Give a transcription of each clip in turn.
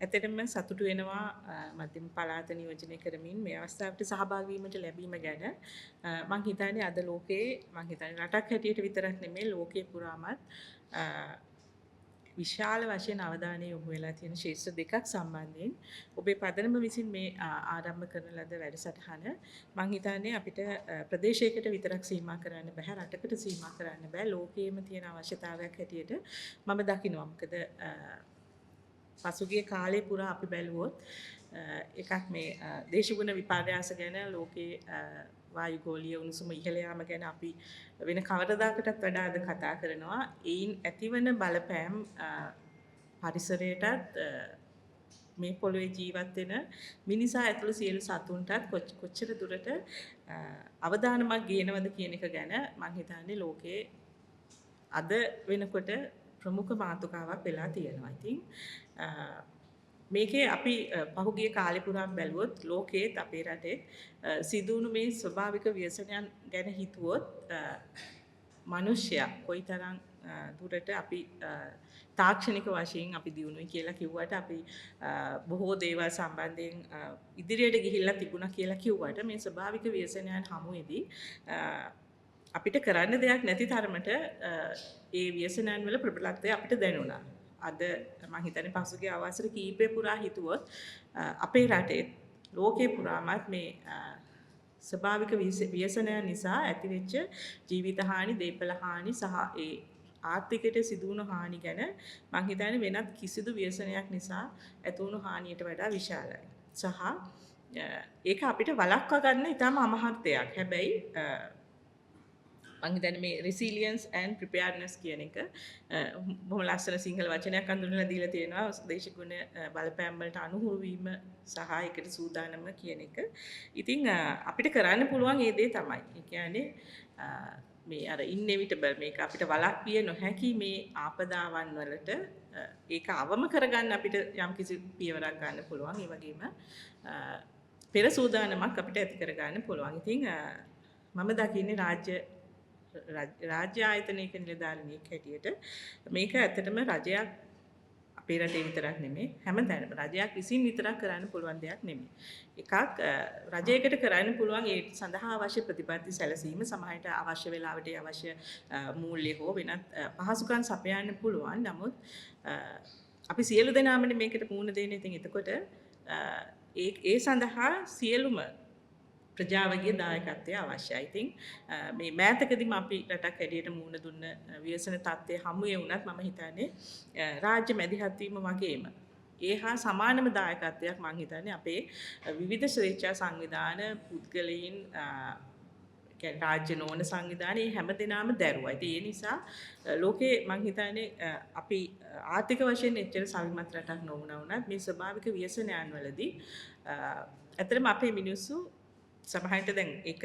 ඇත්තටම සතුටු වෙනවා මධ්‍යම පළාත නියෝජනය කරමින් මේ අවස්ථාවට සහභාගී වීමට ලැබීම ගැන. මං හිතන්නේ අද ලෝකේ, මං හිතන්නේ රටක් හැටියට විතරක් නෙමෙයි, ලෝකේ පුරාමත් විශාල වශයෙන් අවධානය යොමු වෙලා තියෙන ක්ෂේත්‍ර දෙකක් සම්බන්ධයෙන් ඔබේ පදනම විසින් මේ ආරම්භ කරන ලද වැඩසටහන මං හිතන්නේ අපිට ප්‍රදේශයකට විතරක් සීමා කරන්න බෑ, රටකට සීමා කරන්න බෑ, ලෝකයේම තියෙන අවශ්‍යතාවයක් හැටියට මම දකිනවා. මොකද පසුගිය කාලේ පුරා අපි බැලුවොත් එකක් මේ දේශගුණ විපර්යාස ගැන, ලෝකේ වායුගෝලීය උණුසුම ඉහළ යාම ගැන අපි වෙන කවරදාකටත් වඩා අද කතා කරනවා. එයින් ඇතිවන බලපෑම් පරිසරයටත් මේ පොළොවේ ජීවත් වෙන මිනිසා ඇතුළු සියලු සතුන්ටත් කොච්චර දුරට අවදානමක් ගේනවද කියන එක ගැන මං හිතන්නේ ලෝකයේ අද වෙනකොට ප්‍රමුඛ මාතෘකාවක් වෙලා තියෙනවා. ඉතින් මේකේ අපි පහුගිය කාලේ පුරාම බැලුවොත් ලෝකයේත් අපේ රටේ සිදු වුණු මේ ස්වභාවික ව්‍යසනයන් ගැන හිතුවොත් මිනිසයා කොයිතරම් දුරට අපි තාක්ෂණික වශයෙන් අපි දියුණුයි කියලා කිව්වට, අපි බොහෝ දේවල් සම්බන්ධයෙන් ඉදිරියට ගිහිල්ලා තිබුණා කියලා කිව්වට, මේ ස්වභාවික ව්‍යසනයන් හමුවේදී අපිට කරන්න දෙයක් නැති තරමට ඒ ව්‍යසනයන් වල ප්‍රබලත්වය අපිට දැනුණා. අද මං හිතන්නේ පසුගිය අවසර කීපය පුරා හිතුවොත් අපේ රටේ, ලෝකේ පුරාමත් මේ ස්වභාවික ව්‍යසනයන් නිසා ඇතිවෙච්ච ජීවිත හානි, දේපළ හානි සහ ඒ ආර්ථිකයට සිදුවුණු හානි ගැන මං හිතන්නේ වෙනත් කිසිදු ව්‍යසනයක් නිසා ඇතිවුණු හානියට වඩා විශාලයි. සහ ඒක අපිට වළක්වා ගන්න ඉතාම අමහත් දෙයක්. හැබැයි මං හිතන්නේ මේ resilience and preparedness කියන එක බොහොම ලස්සන සිංහල වචනයක් අඳුනලා දීලා තියෙනවා, දේශගුණ බලපෑම් වලට අනුහුරු වීම සහ ඒකට සූදානම කියන එක. ඉතින් අපිට කරන්න පුළුවන් ඒ දේ තමයි. ඒ කියන්නේ මේ අර ඉන්එවිටබල්, මේක අපිට වළක්විය නොහැකි මේ ආපදාවන් වලට ඒක අවම කරගන්න අපිට යම්කිසි පියවරක් ගන්න පුළුවන්. ඒ වගේම පෙර සූදානමක් අපිට ඇති කරගන්න පුළුවන්. ඉතින් මම දකින්නේ රාජ්‍ය රාජ්‍ය ආයතනයක නිලධාරිනියෙක් හැටියට මේක ඇත්තටම රජයක්, අපේ රටේ විතරක් නෙමෙයි, හැම තැනම රජයක් විසින් විතරක් කරන්න පුළුවන් දෙයක් නෙමෙයි. එකක් රජයකට කරන්න පුළුවන් ඒ සඳහා අවශ්‍ය ප්‍රතිපත්ති සැලසීම, සමහරවිට අවශ්‍ය වෙලාවට ඒ අවශ්‍ය මූල්‍ය හෝ වෙනත් පහසුකම් සපයන්න පුළුවන්. නමුත් අපි සියලු දෙනාමනේ මේකට මුහුණ දෙන්නේ. ඉතින් එතකොට ඒ ඒ සඳහා සියලුම ප්‍රජාවගේ දායකත්වය අවශ්‍යයි. ඉතින් මේ මෑතකදීම අපි රටක් හැටියට මුහුණ දුන්න ව්‍යසන තත්ත්වය හමුවේ වුණත් මම හිතන්නේ රාජ්‍ය මැදිහත් වීම වගේම ඒ හා සමානම දායකත්වයක් මං හිතන්නේ අපේ විවිධ ස්වේච්ඡා සංවිධාන, පුද්ගලයින්, කියන්නේ රාජ්‍ය නොවන සංවිධාන, මේ හැම දෙනාම දැරුවා. ඉතින් ඒ නිසා ලෝකේ මං හිතන්නේ අපි ආර්ථික වශයෙන් එච්චර සවිමත් රටක් නොවුණා වුණත් මේ ස්වභාවික ව්‍යසනයන් වලදී ඇත්තටම අපේ මිනිස්සු සමහරවිට දැන් ඒක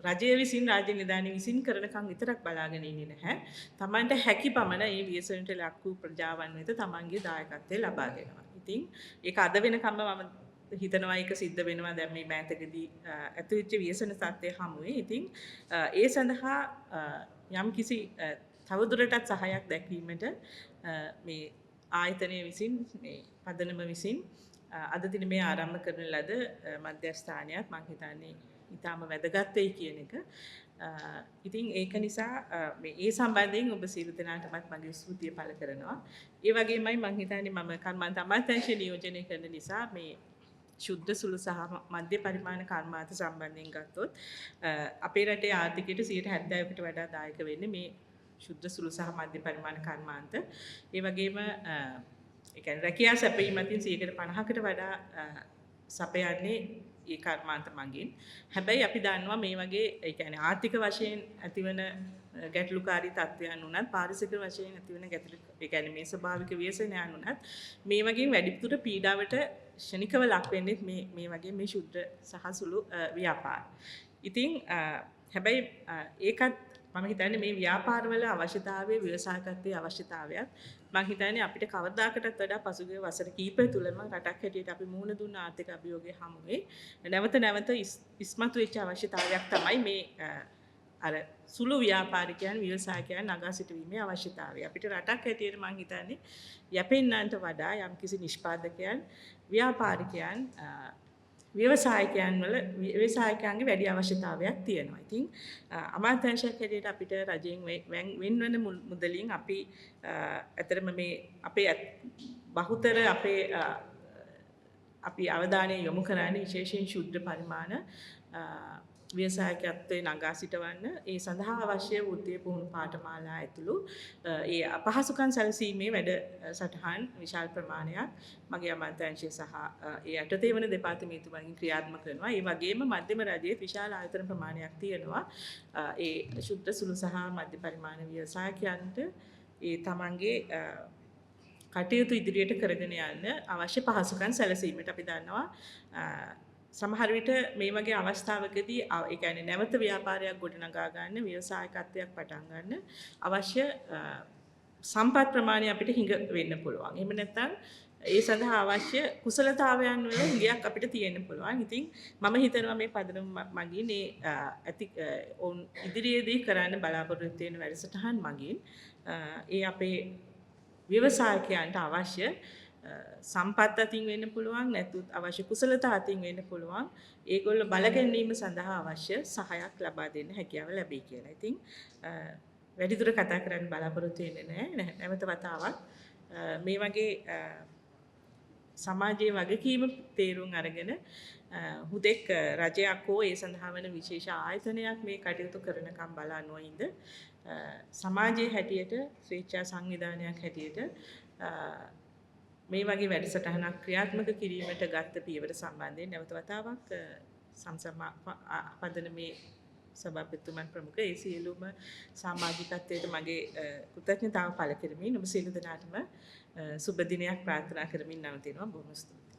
රජය විසින්, රාජ්‍ය නිලධාරීන් විසින් කරනකම් විතරක් බලාගෙන ඉන්නේ නැහැ. තමන්ට හැකි පමණ මේ ව්‍යසනයට ලක් වූ ප්‍රජාවන් වෙත තමන්ගේ දායකත්වය ලබා දෙනවා. ඉතින් ඒක අද වෙනකම්ම මම හිතනවා ඒක සිද්ධ වෙනවා දැන් මේ මෑතකදී ඇතිවෙච්ච ව්‍යසන තත්ත්වය හමුවේ. ඉතින් ඒ සඳහා යම් කිසි තවදුරටත් සහායක් දැක්වීමට මේ ආයතනය විසින්, මේ පදනම විසින් අද දින මේ ආරම්භ කරන ලද මධ්‍යස්ථානයක් මං හිතන්නේ ඉතාම වැදගත් වෙයි කියන එක. ඉතින් ඒක නිසා මේ ඒ සම්බන්ධයෙන් ඔබ සියලු දෙනාටමත් මගේ ස්තුතිය පළ කරනවා. ඒ වගේමයි මං හිතන්නේ මම කර්මාන්ත අමාත්‍යාංශය නියෝජනය කරන නිසා මේ ක්ෂුද්‍ර, සුළු සහ මධ්‍ය පරිමාණ කර්මාන්ත සම්බන්ධයෙන් ගත්තොත් අපේ රටේ ආර්ථිකයට 70%කට වඩා දායක වෙන්නේ මේ ක්ෂුද්‍ර, සුළු සහ මධ්‍ය පරිමාණ කර්මාන්ත. ඒ වගේම ඒ කියන්නේ රැකියා සැපයීම අතින් 50%කට වඩා සපයන්නේ ඒ කර්මාන්ත මගින්. හැබැයි අපි දන්නවා මේ වගේ ඒ කියන්නේ ආර්ථික වශයෙන් ඇතිවන ගැටලුකාරී තත්ත්වයන් වුණත්, පාරිසරික වශයෙන් ඇතිවන ගැටලු, ඒ කියන්නේ මේ ස්වභාවික ව්‍යසනයන් වුණත් මේ වගේ වැඩිපුර පීඩාවට ක්ෂණිකව ලක් වෙන්නේ මේ මේ වගේ මේ ක්ෂුද්‍ර සහ සුළු ව්‍යාපාර. ඉතින් හැබැයි ඒකත් මම හිතන්නේ මේ ව්‍යාපාරවල අවශ්‍යතාවය, ව්‍යවසායකත්වයේ අවශ්‍යතාවයත් මම හිතන්නේ අපිට කවදාකටත් වඩා පසුගිය වසර කීපය තුළම රටක් හැටියට අපි මුහුණ දුන්න ආර්ථික අභියෝගය හමුවේ නැවත නැවත ඉස්මතු වෙච්ච අවශ්‍යතාවයක් තමයි මේ අර සුළු ව්‍යාපාරිකයන් ව්‍යවසායකයන් නගා සිටුවීමේ අවශ්‍යතාවය. අපිට රටක් හැටියට මං හිතන්නේ යැපෙන්නන්ට වඩා යම්කිසි නිෂ්පාදකයන් ව්‍යාපාරිකයන් ව්‍යවසායකයන් වල ව්‍යවසායකයන්ගේ වැඩි අවශ්‍යතාවයක් තියෙනවා. ඉතින් අමාත්‍යාංශයක් හැටියට අපිට රජයෙන් වෙන් වෙන මුදලින් අපි ඇත්තටම මේ අපේ බහුතර අපේ අපි අවධානය යොමු කරන්නේ විශේෂයෙන් ක්ෂුද්‍ර පරිමාණ ව්‍යවසායකත්වයේ නගා සිටවන්න ඒ සඳහා අවශ්‍ය වෘත්තීය පුහුණු පාඨමාලා ඇතුළු ඒ අපහසුකම් සැලසීමේ වැඩ සටහන් විශාල ප්‍රමාණයක් මගේ අමාත්‍යාංශය සහ ඒ යටතේ වන දෙපාර්තමේන්තු මගින් ක්‍රියාත්මක කරනවා. ඒ වගේම මධ්‍යම රජයේ විශාල ආයතන ප්‍රමාණයක් තියෙනවා. ඒ ක්ෂුද්‍ර සුළු සහ මධ්‍ය පරිමාණ ව්‍යවසායකයන්ට ඒ තමන්ගේ කටයුතු ඉදිරියට කරගෙන යන්න අවශ්‍ය පහසුකම් සැලසීමට අපි දන්නවා සමහර විට මේ වගේ අවස්ථාවකදී ඒ කියන්නේ නැවත ව්‍යාපාරයක් ගොඩනගා ගන්න ව්‍යවසායකත්වයක් පටන් ගන්න අවශ්‍ය සම්පත් ප්‍රමාණය අපිට හිඟ වෙන්න පුළුවන්. එහෙම නැත්නම් ඒ සඳහා අවශ්‍ය කුසලතාවයන් වල හිඟයක් අපිට තියෙන්න පුළුවන්. ඉතින් මම හිතනවා මේ පදනම මගින් ඒ ඇති ඔවුන් ඉදිරියේදී කරන්න බලාපොරොත්තු වෙන වැඩසටහන් මගින් ඒ අපේ ව්‍යවසායකයන්ට අවශ්‍ය සම්පත් අතින් වෙන්න පුළුවන්, නැත්නම් අවශ්‍ය කුසලතා අතින් වෙන්න පුළුවන්. ඒගොල්ලෝ බල ගැනීම සඳහා අවශ්‍ය සහායක් ලබා දෙන්න හැකියාව ලැබෙයි කියලා. ඉතින් වැඩිදුර කතා කරන්න බලාපොරොත්තු වෙන්නේ නැහැ. නැවත වතාවක් මේ වගේ සමාජයේ වගකීම තේරුම් අරගෙන හුදෙක් රජයක් හෝ ඒ සඳහා වන විශේෂ ආයතනයක් මේ කටයුතු කරනකම් බලා නොඉඳ සමාජයේ හැටියට ස්වේච්ඡා සංවිධානයක් හැටියට මේ වගේ වැඩසටහනක් ක්‍රියාත්මක කිරීමට ගත්ත පියවර සම්බන්ධයෙන් නැවත වතාවක් සම්සම පදනමේ සභාපතිතුමන් ප්‍රමුඛ ඒ සියලුම සමාජිකත්වයට මගේ කෘතඥතාව පළ කරමින් ඔබ සියලු දෙනාටම සුබ දිනයක් ප්‍රාර්ථනා කරමින් නවතිනවා. බොහොම ස්තුතියි.